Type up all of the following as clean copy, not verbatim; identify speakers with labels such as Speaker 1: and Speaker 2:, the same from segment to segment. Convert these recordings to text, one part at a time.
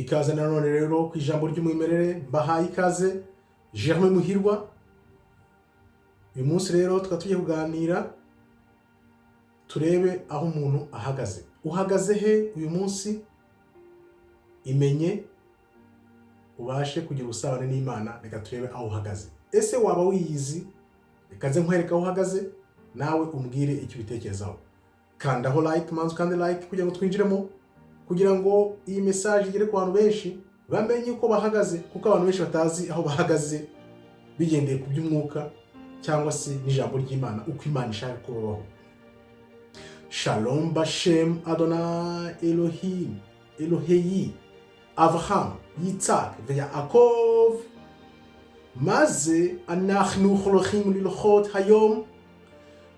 Speaker 1: Ikaze nanone rero ku Ijambo ry'Umwimerere. Mbahaye ikaze, Germain Muhirwa. Uyu munsi rero tukaba tugiye kuganira, turebe aho umuntu ahagaze. Uhagaze he uyu munsi? Imenye, ubashe kugira ubusabane n'Imana. Reka turebe aho uhagaze. Ese waba wiyizi? Reka nze nkwereke aho uhagaze, nawe umbwire icyo ubitekerezaho. Kandaho like, manzi ukande like kugira ngo twinjiremo, kugira ngo iyi message igere ku bantu benshi, bamenye uko bahagaze, kuko abantu benshi batazi aho bahagaze bigendeye ku by'umwuka cyangwa se n'ijambo ry'Imana, uko Imana ishaka ko babaho. Shalom bashem Adonai Elohim Eloheyi Avraham Yitzhak veYaakov. Maze anachnu holochim lilchot hayom.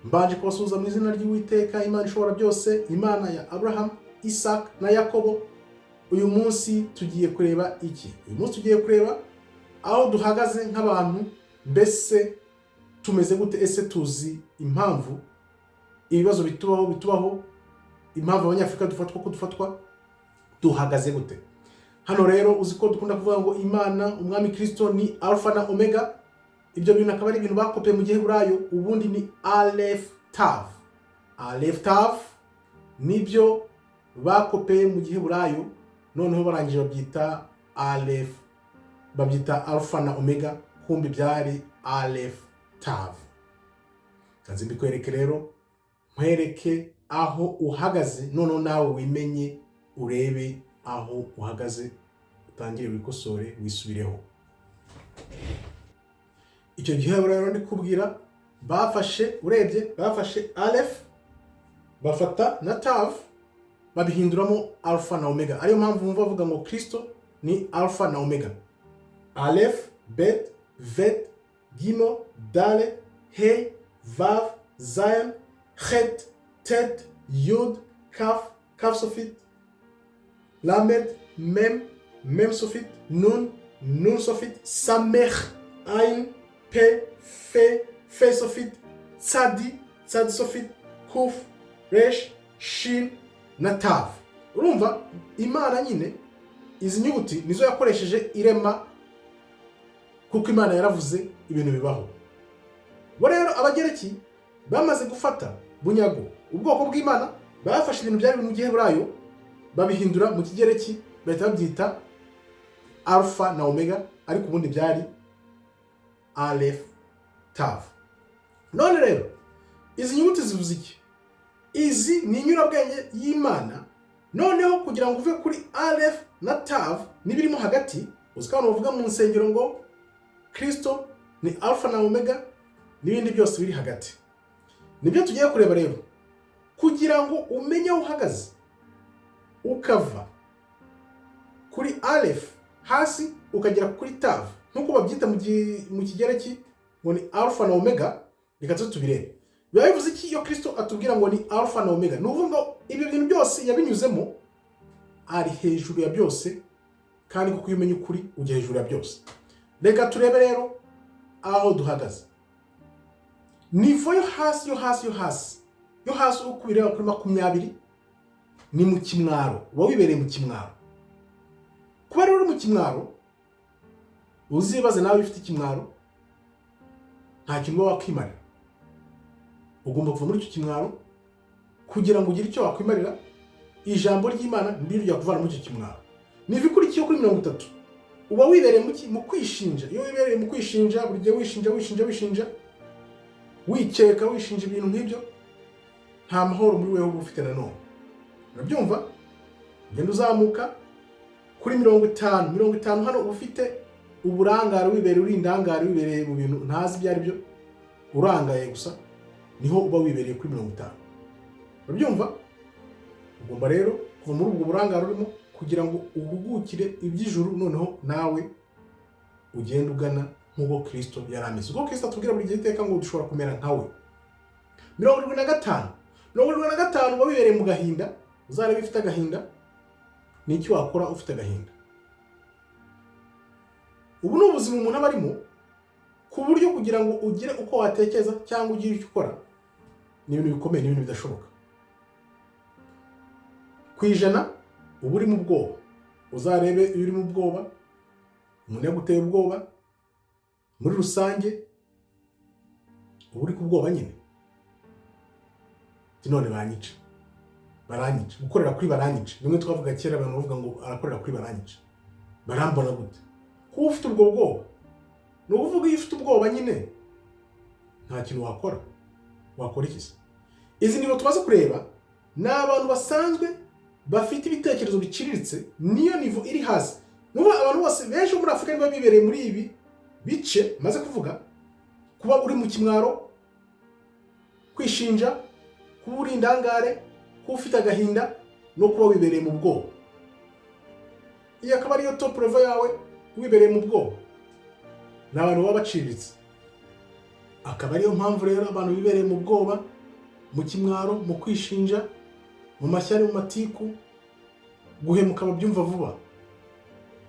Speaker 1: Mbanje kubasuhuza mu izina ry'Uwiteka Imana ishobora byose, Imana ya Abraham, Isaac na Yakobo. Uyu munsi tugiye kureba iki? Uyu munsi tugiye kureba aho duhagaze nk'abantu. Mbese tumeze gute? Ese tuzi impamvu ibibazo bitubaho, impamvu Abanyafurika dufatwa ko dufatwa? Duhagaze gute? Hano rero uzi ko dukunda kuvuga ngo Imana Umwami Kirisito ni Alpha na Omega. Ibyo bintu akaba ari ibintu bakopeye mu Giheburayo. Ubundi ni Aleph Tav. Aleph Tav nibyo bakopeye mu Giheburayo, noneho barangije babyita Aleph, babyita Alpha na Omega, kumbi byari Aleph Tav. Kanze mbikwereke rero, nkwereke aho uhagaze, noneho nawe wimenye, urebe aho uhagaze, utangire wikosore, wisubireho. Icyo gihe rero ndi kubwira, bafashe, urebye, bafashe Aleph, bafata na Tav, babihinduramo Alpha na Omega. Ariyo mpamvu wumva bavuga ngo Kristo ni Alpha na Omega. Aleph, Bet, Vet, Gimel, Dalet, Hey, Vav, Zayin, Het, Tet, Yud, Kaf, Kaf sofit, Lamed, Mem, Mem sofit, Nun, Nun sofit, Samech, Ain, Pe, Fe, Fe sofit, Tsadi, Tsadi sofit, Kuf, Resh, Shin na Tav. Urumva Imana nyine izi nyuguti nizo yakoresheje irema, kuko Imana yaravuze, ibintu bibaho. Bo rero Abagereki bamaze gufata bunyago ubwoko bw'Imana, bafashe ibintu byari mu Giheburayo babihindura mu Kigereki, bahita babyita Alpha na Omega, ariko ubundi byari Aleph Tav. None rero izi nyuguti zivuze iki? Izi ni inyurabwenge y'Imana. Noneho kugira ngo uve kuri Aleph na Tav n'ibirimo hagati, uzi ko abantu bavuga mu nsengero ngo Kristo ni Alpha na Omega n'ibindi byose biri hagati. Nibyo tugiye kureba rero, kugira ngo umenye aho uhagaze, ukava kuri Aleph hasi ukagera kuri Tav, nk'uko babyita mu Kigereki ngo ni Alpha na Omega. Reka tuze tubirebe. Biba bivuze iki iyo Kristo atubwira ngo ni Alpha na Omega? Ni ukuvuga ngo ibyo bintu byose yabinyuzemo, ari hejuru ya byose, kandi kuko iyo umenya ukuri ujya hejuru ya byose. Reka turebe rero aho duhagaze. Niveau yo hasi, yo hasi, yo hasi, yo hasi, uko ubireba kuri 20, ni mu kimwaro. Uba wibereye mu kimwaro. Kuba rero uri mu kimwaro, uzibaze nawe, ufite ikimwaro, nta kintu uba wakwimarira. Ugomba kuva muri icyo kimwaro kugira ngo ugire icyo wakwimarira. Ijambo ry'Imana niryo ryakuvana muri icyo kimwaro. Niveau ikurikiyeho kuri 30, uba wibereye mu kwishinja. Iyo wibereye mu kwishinja, buri gihe wishinja, wishinja, wishinja, wikeka, wishinja ibintu nk'ibyo, nta mahoro muri wewe uba ufite nanone. Urabyumva? Ugenda uzamuka kuri 50. 50 hano uba ufite uburangare, wibereye uri indangare, wibereye mu bintu ntazi ibyo ari byo, urangaye gusa. Niho uba wibereye kuri 50. Urabyumva? Ugomba rero kuva muri ubwo burangare urimo kugira ngo uhugukire iby'ijuru, noneho nawe ugende ugana nk'uko Kirisito yari ameze, ubwo Kirisito atubwira buri gihe iteka ngo dushobora kumera nkawe. 75. 75 uba wibereye mu gahinda. Uzarebe ufite agahinda, ni iki wakora ufite agahinda? Ubu ni ubuzima umuntu aba arimo, ku buryo kugira ngo ugire uko watekereza cyangwa ugire icyo ukora ni ibintu bikomeye, ni ibintu bidashoboka. Ku 100 uba uri mu bwoba. Uzarebe iyo uri mu bwoba, umuntu yaguteye ubwoba, muri rusange uba uri ku bwoba nyine. Ati none banyica, baranyica, gukorera kuri baranyica. Bimwe twavuga kera, abantu bavuga ngo arakorera kuri baranyica, barambona gute? Kuba ufite ubwo bwoba, ni ukuvuga iyo ufite ubwoba nyine nta kintu wakora. Wakora iki se? Izi nibo tumaze kureba ni abantu basanzwe bafite ibitekerezo biciriritse, niyo niveau iri hasi. Nuba abantu bose benshi bo muri Afurika niba bibereye muri ibi bice maze kuvuga: kuba uri mu kimwaro, kwishinja, kuba uri indangare, kuba ufite agahinda no kuba wibereye mu bwoba. Iyi akaba ariyo top level yawe, wibereye mu bwoba. Ni abantu baba baciriritse. Akaba ariyo mpamvu rero abantu bibereye mu bwoba, mu kimwaro, mu kwishinja, mu mashyari, mu matiku, guhemuka babyumva vuba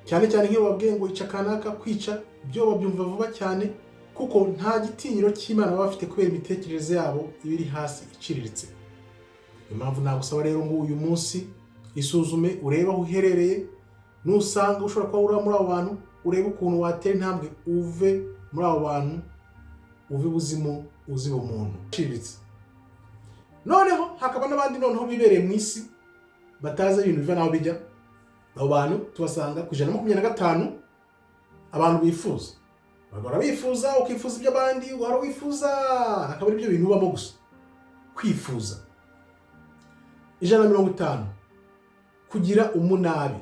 Speaker 1: cyane cyane nk'iyo babwiye ngo ica kanaka, kwica byo babyumva vuba cyane, kuko nta gitinyiro cy'Imana baba bafite kubera imitekerereze yabo iba iri hasi, iciriritse. Niyo mpamvu nagusaba rero ngo uyu munsi isuzume, urebe aho uherereye. Nusanga ushobora kuba uri muri abo bantu, urebe ukuntu watera intambwe uve muri abo bantu, uve ibuzimu uziba umuntu uciriritse. Noneho hakaba n'abandi noneho bibereye mu isi, batazi ibintu biva n'aho bijya. Abo bantu tubasanga ku 125. Abantu bifuza, bagahora bifuza, ukifuza iby'abandi, ugahora wifuza, akaba ari byo bintu ubamo gusa, kwifuza. 150, kugira umunabi,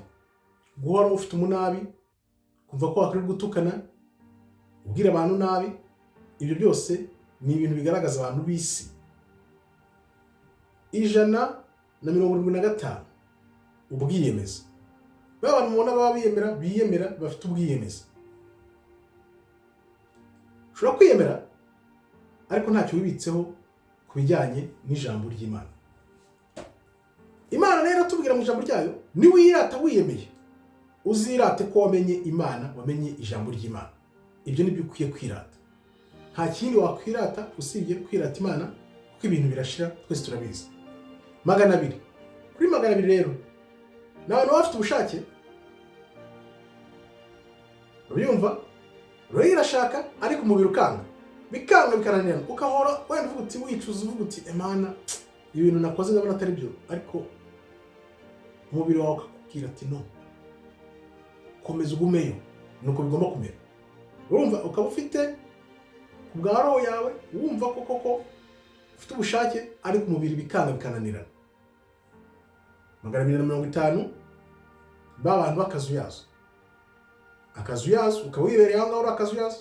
Speaker 1: guhora ufite umunabi, kumva ko wakwirirwa gutukana, ubwira abantu nabi. Ibyo byose ni ibintu bigaragaza abantu b'isi. 175, ubwiyemezi. Ba bantu mubona baba biyemera, biyemera, bafite ubwiyemezi. Ushobora kwiyemera ariko ntacyo wibitseho ku bijyanye n'ijambo ry'Imana. Imana rero tubwira mu ijambo ryayo: niwirata wiyemeye, uzirate ko wamenye Imana, wamenye ijambo ry'Imana. Ibyo nibyo ukwiye kwirata. Nta kindi wakwirata usibye kwirata Imana, kuko ibintu birashira, twese turabizi. 200. Kuri 200 rero ni abantu baba bafite ubushake, urabyumva? Roho irashaka ariko umubiri ukanga, bikanga, bikananirana, ukahora wenda uvuga uti, wicuza, uvuga uti: "Imana, ibintu nakoze ndabona atari byo," ariko umubiri wawe ukakubwira ati: "No, komeza ugumeyo, nuko bigomba kumera." Urumva ukaba ufite ku bwa roho yawe, wumva ko koko ufite ubushake, ariko umubiri bikanga, bikananirana. 250, ba bantu b'akazuyazo. Akazuyazo, ukaba wibereye aho ngaho uri akazuyazo,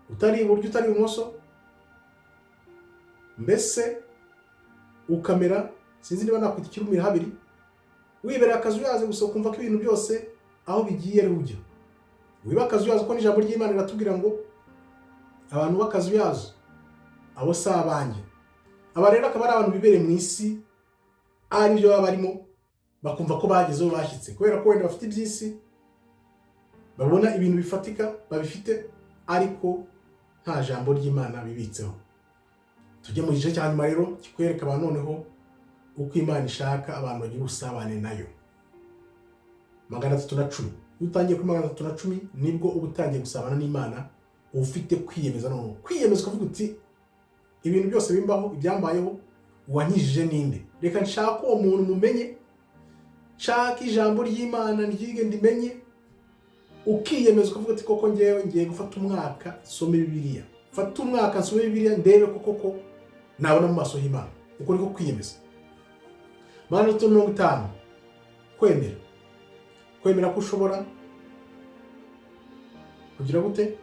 Speaker 1: utari iburyo, utari ibumoso, mbese ukamera, sinzi niba nakwita ikirumira habiri, wibereye akazuyazo gusa, ukumva ko ibintu byose aho bigiye ari ujya. Wiba akazuyazo, ko n'ijambo ry'Imana riratubwira ngo abantu b'akazuyazo abo si abanjye. Aba rero akaba ari abantu bibereye mu isi, ari byo baba barimo, bakumva ko bagezeho, bashyitse, kubera ko wenda bafite iby'isi, babona ibintu bifatika babifite, ariko nta jambo ry'Imana bibitseho. Tujye mu gice cya nyuma rero kikwereka abantu noneho uko Imana ishaka abantu bagira ubusabane nayo. 310. Iyo utangiye kuri 310, nibwo uba utangiye gusabana n'Imana, uba ufite kwiyemeza. Noneho kwiyemeza, ukavuga uti: "Ibintu byose bimbaho, ibyambayeho, uwankijije ninde? Reka nshake uwo muntu mumenye, nshake ijambo ry'Imana ndyige ndimenye." Ukiyemeza, ukavuga ati: "Koko ngewe ngiye gufata umwaka nsome Bibiliya, fata umwaka nsome Bibiliya, ndebe ko koko nabona mu maso h'Imana." Uko niko kwiyemeza. 350, kwemera. Kwemera ko ushobora kugira gute?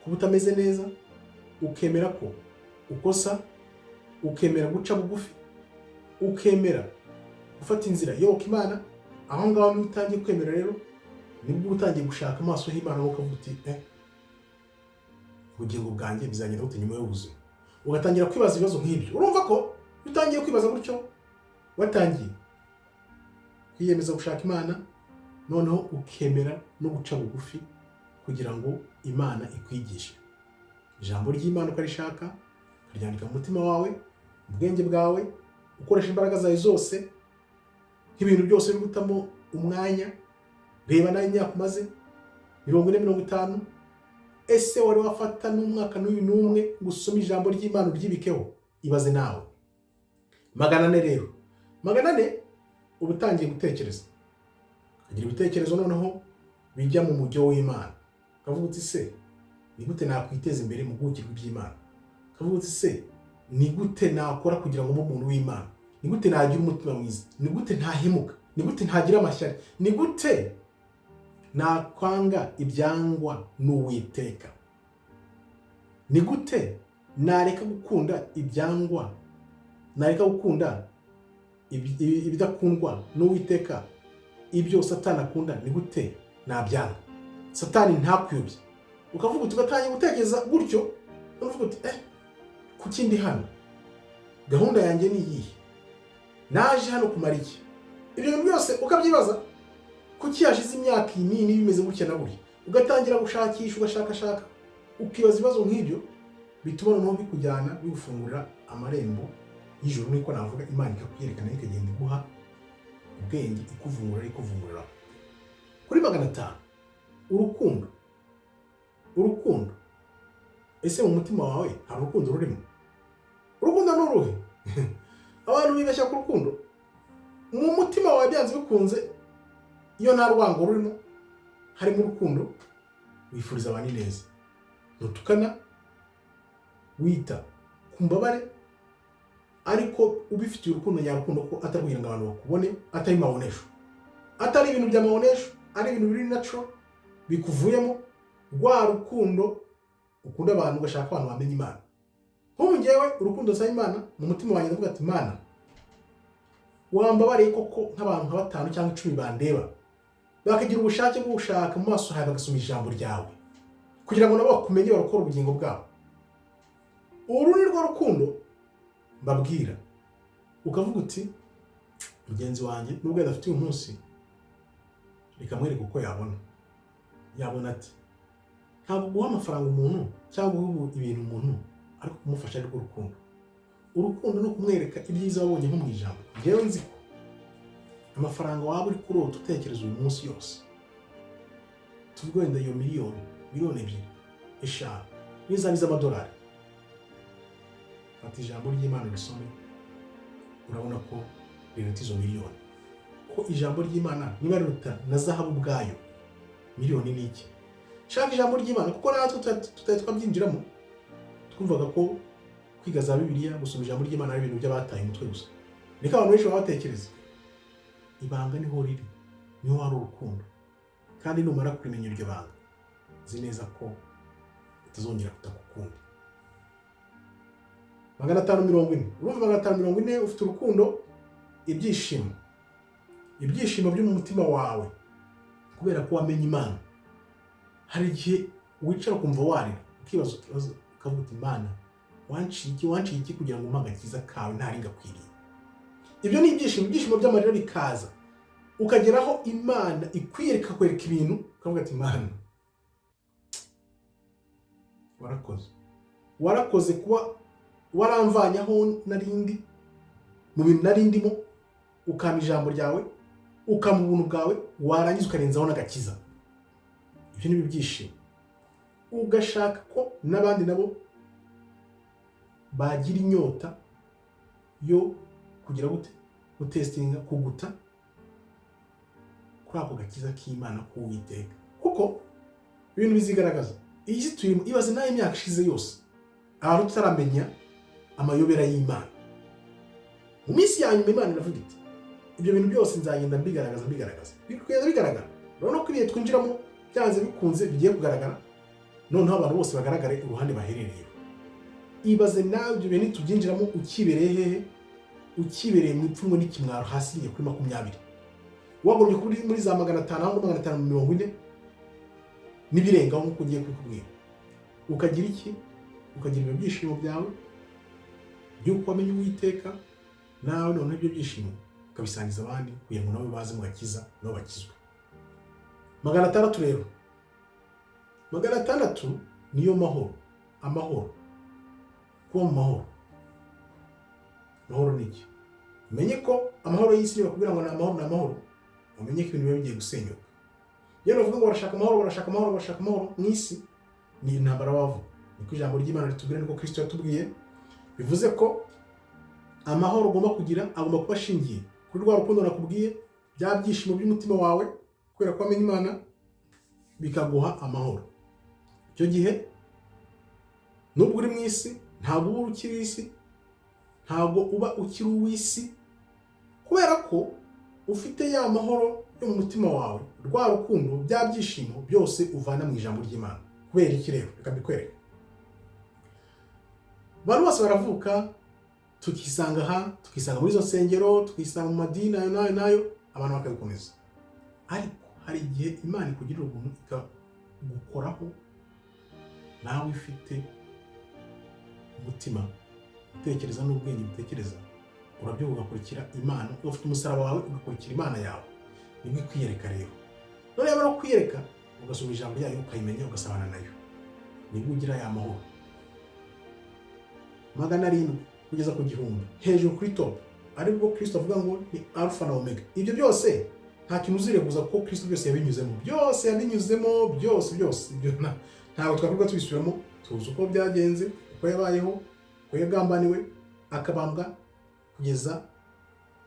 Speaker 1: Kuba utameze neza, ukemera ko ukosa, ukemera guca bugufi, ukemera gufata inzira iyoboka Imana. Aho ngaho niba utangiye kwemera rero, nibwo uba utangiye gushaka amaso y'Imana, ukavuga uti: "Ubugingo bwanjye bizagenda gute nyuma y'ubuzima?" Ugatangira kwibaza ibibazo nk'ibyo. Urumva ko iyo utangiye kwibaza gutyo, watangiye kwiyemeza gushaka Imana, noneho ukemera no guca bugufi kugira ngo Imana ikwigishe ijambo ry'Imana, ukarishaka, ukaryandika mu mutima wawe, mu bwenge bwawe, ukoresha imbaraga zawe zose. Nk'ibintu byose biri gutamo umwanya. Reba nawe imyaka umaze, 40, 50. Ese wari wafata n'umwaka n'uyu n'umwe ngo usome ijambo ry'Imana uryibikeho? Ibaze nawe. 400 rero, 400 uba utangiye gutekereza, ukagira ibitekerezo noneho bijya mu mujyo w'Imana, ukavuga uti: "Se ni gute nakwiteza imbere mu guhugirwa iby'Imana?" Ukavuga uti: "Se ni gute nakora kugira ngo mbe umuntu w'Imana? Ni gute nagira umutima mwiza? Ni gute ntahemuka? Ni gute ntagira amashyari? Ni gute nakwanga ibyangwa n'Uwiteka? Ni gute nareka gukunda ibyangwa, nareka gukunda ibidakundwa n'Uwiteka? Ibyo Satani akunda, ni gute nabyanga?" Satani ntakuyobye. Ukavuga uti, ugatangira gutekereza gutyo, ukavuga uti: "Eh, kuki ndi hano? Gahunda yanjye ni iyihe? Naje hano kumara iki?" Ibyo bintu byose ukabyibaza. Kuki hashize imyaka iyi nini bimeze gutya na gutya? Ugatangira gushakisha, ugashakashaka, ukibaza ibibazo nk'ibyo, bituma noneho bikujyana, bigufungurira amarembo y'ijuru, niko navuga. Imana ikakwiyerekana, ikagenda iguha ubwenge, ikuvungurira, ikuvungurira. Kuri 500, urukundo. Urukundo, ese mu mutima wawe hari urukundo rurimo? Urukundo ni uruhe? Abantu bibeshya ku rukundo. Mu mutima wawe, byanze bikunze, iyo nta rwango rurimo, harimo urukundo, wifuriza abantu ineza, ntutukana, wita ku mbabare, ariko ubifitiye urukundo nyarukundo, ko atari kugira ngo abantu bakubone, atari maonesho, atari ibintu bya maonesho, ari ibintu biri natural bikuvuyemo, rwa rukundo ukunda abantu, ugashaka ko abantu bamenya Imana. Nk'ubu ngewe urukundo nsaba Imana mu mutima wanjye, ndavuga ati: "Imana, wambabariye koko nk'abantu nka batanu cyangwa 10 bandeba, bakagira ubushake bwo gushaka mu maso hawe, bagasoma ijambo ryawe, kugira ngo nabo bakumenye, barokore ubugingo bwabo." Uru ni rwo rukundo mbabwira. Ukavuga uti: "Mugenzi wanjye, nubwo adafite uyu munsi, reka mwereke uko yabona." Yabona ati ntabwo guha amafaranga umuntu cyangwa guha ibintu umuntu ariko kumufasha ari rwo rukundo. Urukundo ni ukumwereka ibyiza wabonye nko mu ijambo. Njyewe nzi ko amafaranga waba uri kurota utekereza uyu munsi yose, tuvuge wenda iyo miliyoni, miliyoni 2, 5, n'izaba iz'amadolari, fata ijambo ry'Imana urisome, urabona ko riruta izo miliyoni, ko ijambo ry'Imana niba riruta na zahabu ubwayo, miliyoni ni iki? Shaka ijambo ry'Imana, kuko natwe tutari twabyinjiramo, twumvaga ko kwiga za Bibiliya, gusoma ijambo ry'Imana ari ibintu by'abataye umutwe gusa. Niko abantu benshi baba batekereza. Ibanga niho riri, niho hari urukundo, kandi numara kurimenya iryo banga, nzi neza ko utazongera kutaka ukundi. 540, urumva 540 ufite urukundo, ibyishimo, ibyishimo byo mu mutima wawe kubera ko wamenye Imana. Hari igihe wicara ukumva warira, ukibaza ukibaza, ukavuga uti: "Imana, wanciye iki? Wanciye iki kugira ngo umpe agakiza kawe ntari ngakwiriye?" Ibyo ni ibyishimo, ibyishimo by'amarira bikaza, ukageraho Imana ikwiyereka, kwereka ibintu, ukavuga ati: "Imana, warakoze, warakoze kuba waramvanye aho narindi, mu bintu nari ndimo, ukampa ijambo ryawe, ukampa ubuntu bwawe, warangiza ukarenzaho n'agakiza." Ibyo ni byo byishimo. Ugashaka ko n'abandi nabo bagira inyota yo kugira gute? Gutestinga, kuguta kuri ako gakiza k'Imana, k'Uwiteka, kuko ibintu bizigaragaza. Iyi si turimo, ibaze nawe imyaka ishize yose abantu tutaramenya amayobera y'Imana. Mu minsi ya nyuma Imana iravuga iti: "Ibyo bintu byose nzagenda mbigaragaza, mbigaragaza." Biri kugenda bigaragara. Urabona ko ibihe twinjiramo byanze bikunze bigiye kugaragara, noneho abantu bose bagaragare uruhande baherereyeho. Ibaze nawe ibyo bintu tubyinjiramo ukibereye hehe? Ukibereye mu ipfunwe n'ikimwaro, hasi iriya kuri 20, wagombye kuri muri za 500 aho 540 n'ibirengaho, nk'uko ugiye kubikubwira. Ukagira iki? Ukagira ibyo byishimo byawe by'uko wamenye Uwiteka, nawe noneho ibyo byishimo ukabisangiza abandi kugira ngo nabo baze mu gakiza, nabo bakizwe. 600 rero, 600 niyo mahoro. Amahoro, kuba mu mahoro. Amahoro ni iki? Umenye ko amahoro y'isi, bakubwira ngo ni amahoro, ni amahoro, umenye ko ibintu biba bigiye gusenyuka. Iyo bavuga ngo barashaka amahoro, barashaka amahoro, barashaka amahoro mu isi, ni intambara bavuga. Niko ijambo ry'Imana ritubwira, niko Kristo yatubwiye. Bivuze ko amahoro ugomba kugira agomba kuba ashingiye kuri rwa rukundo nakubwiye, bya byishimo by'umutima wawe kubera ko wamenye Imana, bikaguha amahoro. Icyo gihe nubwo uri mu isi, ntabwo uba ukiri isi, ntabwo uba ukiri uw'isi, kubera ko ufite ya mahoro yo mu mutima wawe, rwa rukundo, bya byishimo byose uvana mu ijambo ry'Imana. Kubera iki rero? Reka mbikwereke. Abantu bose baravuka, tukisanga aha, tukisanga muri izo nsengero, tukisanga mu madini ayo n'ayo n'ayo, abantu bakabikomeza. Ariko hari igihe Imana ikugirira ubuntu, ikagukoraho, nawe ifite umutima utekereza n'ubwenge butekereza, urabyuka ugakurikira Imana, ufite umusaraba wawe, ugakurikira Imana yawe, nibwo ikwiyereka. Rero none yaba no kwiyereka, ugasoma ijambo ryayo, ukayimenya, ugasabana nayo, nibwo ugira ya mahoro 700 kugeza ku 1000 hejuru kuri top, aribwo Kristo avuga ngo ni Alpha na Omega. Ibyo byose nta kintu uzireguza, kuko Kristo byose yabinyuzemo, byose yabinyuzemo, byose byose. Ibyo ntabwo twakwirwa tubisubiramo, tuzi uko byagenze, uko yabayeho, uko yagambaniwe, akabambwa, kugeza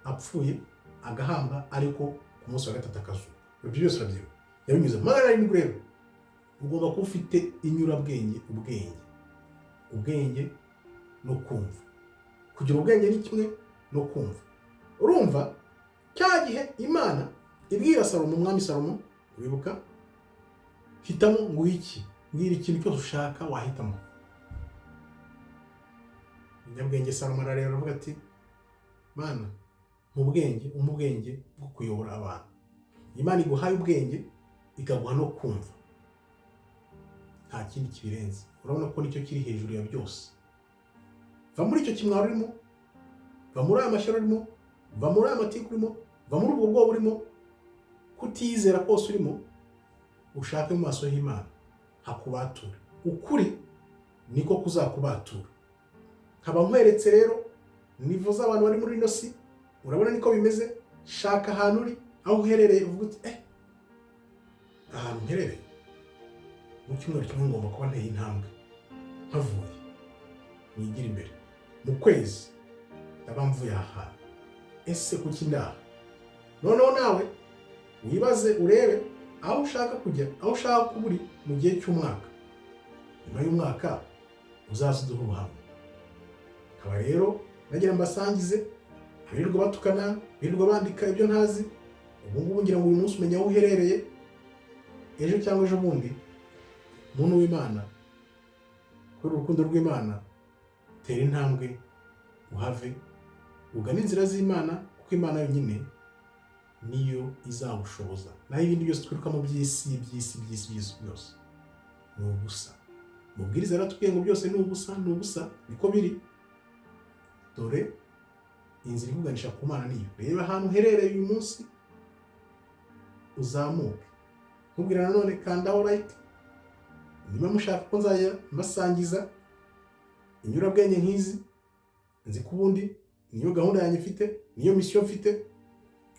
Speaker 1: apfuye, agahambwa, ariko ku munsi wa gatatu akazuka. Ibyo byose urabyibuka, yabinyuzemo. 700 rero ugomba kuba ufite inyurabwenge, ubwenge, ubwenge no kumva. Kugira ubwenge ni kimwe no kumva. Urumva cya gihe Imana ibwira Salomo, umwami Salomo, uribuka: "Hitamo ngo iki, mbwira ikintu cyose ushaka wahitamo." Umunyabwenge Salomo arareba, aravuga ati: "Mana, mu bwenge, umpa ubwenge bwo kuyobora abantu." Imana iguhaye ubwenge, ikaguha no kumva, nta kindi kibirenze. Urabona ko nicyo kiri hejuru ya byose. Va muri icyo kimwaro urimo, va muri aya mashyari urimo, va muri aya matiku urimo, va muri ubwo bwoba urimo, kutiyizera kose urimo, ushake mu maso y'Imana hakubature. Ukuri niko kuzakubatura. Nkaba nkweretse rero niveau z'abantu bari muri ino si, urabona niko bimeze. Shaka ahantu uri, aho uherereye, uvuga uti: "Ahantu mperereye, mu cyumweru kimwe ngomba kuba nteye intambwe mpavuye, nigira imbere. Mu kwezi ndaba mvuye aha hantu. Ese kuki ndaha?" Noneho nawe wibaze, urebe aho ushaka kujya, aho ushaka kuba uri mu gihe cy'umwaka. Nyuma y'umwaka uzaza uduhe ubuhamya. Nkaba rero nagira mbasangize abirirwa batukana, birirwa bandika ibyo ntazi. Ubu ngubu ngira ngo uyu munsi umenye aho uherereye. Ejo cyangwa ejo bundi, muntu w'Imana, kubera urukundo rw'Imana, tera intambwe uhave, ugane inzira z'Imana, kuko Imana yonyine niyo izagushoboza. Naho ibindi byose twirukamo by'isi, by'isi, by'isi, by'isi, byose ni ubusa. Mubwiriza yaratubwiye ngo byose ni ubusa, ni ubusa, niko biri. Dore inzira ikuganisha ku Mana niyo. Reba ahantu uherereye uyu munsi, uzamuke. Nkubwira nanone, kandaho like niba mushaka ko nzajya mbasangiza inyurabwenge nk'izi. Nzi ko ubundi niyo gahunda yanjye mfite, niyo mission mfite.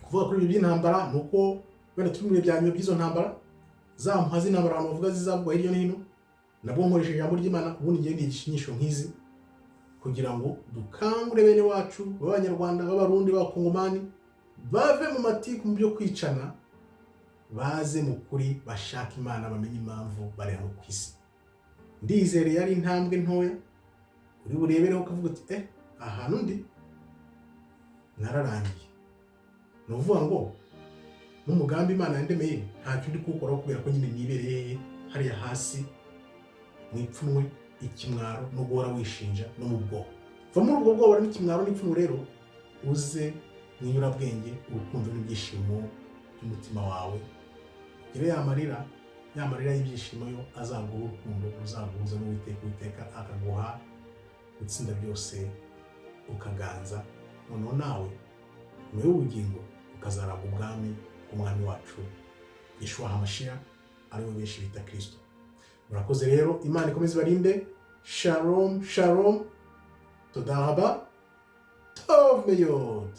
Speaker 1: Kuvuga kuri ibyo by'intambara ni uko wenda turi mu bihe bya nyuma by'izo ntambara, za mpuha z'intambara abantu bavuga zizavugwa hirya no hino. Nabwo nkoresheje ijambo ry'Imana. Ubundi ngiye nigisha inyigisho nk'izi kugira ngo dukangure bene wacu b'Abanyarwanda, b'Abarundi, b'Abakongomani, bave mu matiku, mu byo kwicana, baze mu kuri, bashaka Imana, bamenye impamvu bari hano ku isi. Ndizereye ari intambwe ntoya uri burebereho, ukavuga uti: "Ahantu ndi nararangiye." Ni ukuvuga ngo n'umugambi Imana yandemeye ntacyo ndi kuwukoraho, kubera ko nyine nibereye hariya hasi mu ipfunwe, ikimwaro no guhora wishinja no mu bwoba. Va muri ubwo bwoba n'ikimwaro n'ipfunwe rero, uze mu inyurabwenge, urukundo n'ibyishimo by'umutima wawe. Ugire ya marira, ya marira y'ibyishimo yo azaguha urukundo ruzaguhuza n'Uwiteka, Uwiteka akaguha gutsinda byose, ukaganza. Noneho nawe nyuma y'ubugingo ukazaragwa ubwami bw'umwami wacu Yeshua Hamashiya, ariwe benshi bita Kristo. Murakoze rero, Imana ikomeze ibarinde. Shalom, shalom, toda raba, tov meyod.